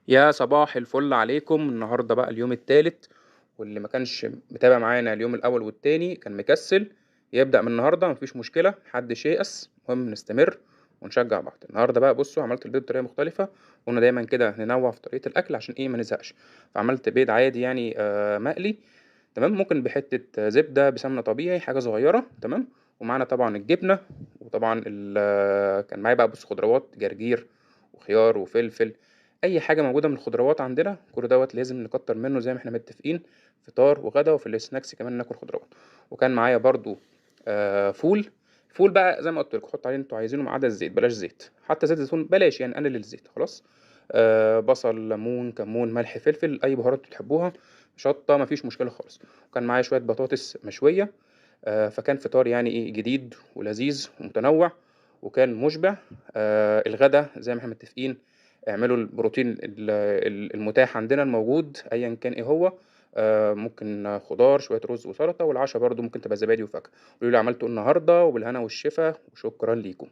يا صباح الفل عليكم. النهارده بقى اليوم التالت، واللي ما كانش متابع معانا اليوم الاول والتاني كان مكسل يبدأ من النهارده، مفيش مشكلة، محدش ييأس، المهم نستمر ونشجع بعض. النهارده بقى بصوا عملت البيض بطريقة مختلفة، قلنا دايما كده ننوع في طريقه الاكل عشان ايه ما نزهقش. فعملت بيض عادي مقلي، تمام، ممكن بحته زبدة بسمنه طبيعي، حاجة صغيرة، تمام. ومعانا طبعا الجبنة، وطبعا كان معايا بقى بص خضروات، جرجير وخيار وفلفل، اي حاجة موجودة من الخضروات عندنا، كل دوت لازم نكتر منه زي ما احنا متفقين، فطار وغدا، وفي ال snacks كمان ناكل خضروات. وكان معايا برضو فول. فول بقى زي ما قلت لكم حطوا عليه اللي انتوا عايزينه ما عدا الزيت، بلاش زيت، حتى زيت الزيتون بلاش، قلل الزيت خلاص. بصل، ليمون، كمون، ملح، فلفل، اي بهارات بتحبوها، شطه، مفيش مشكلة خالص. وكان معايا شوية بطاطس مشوية، فكان فطار جديد ولذيذ ومتنوع وكان مشبع. الغدا زي ما احنا متفقين اعملوا البروتين المتاح عندنا الموجود ايا كان ايه هو، ممكن خضار، شوية رز وسلطة، والعشاء برضو ممكن تبقى زبادي وفاكهة. قولوا لي عملتوا ايه النهارده، وبالهنا والشفا، وشكرا ليكم.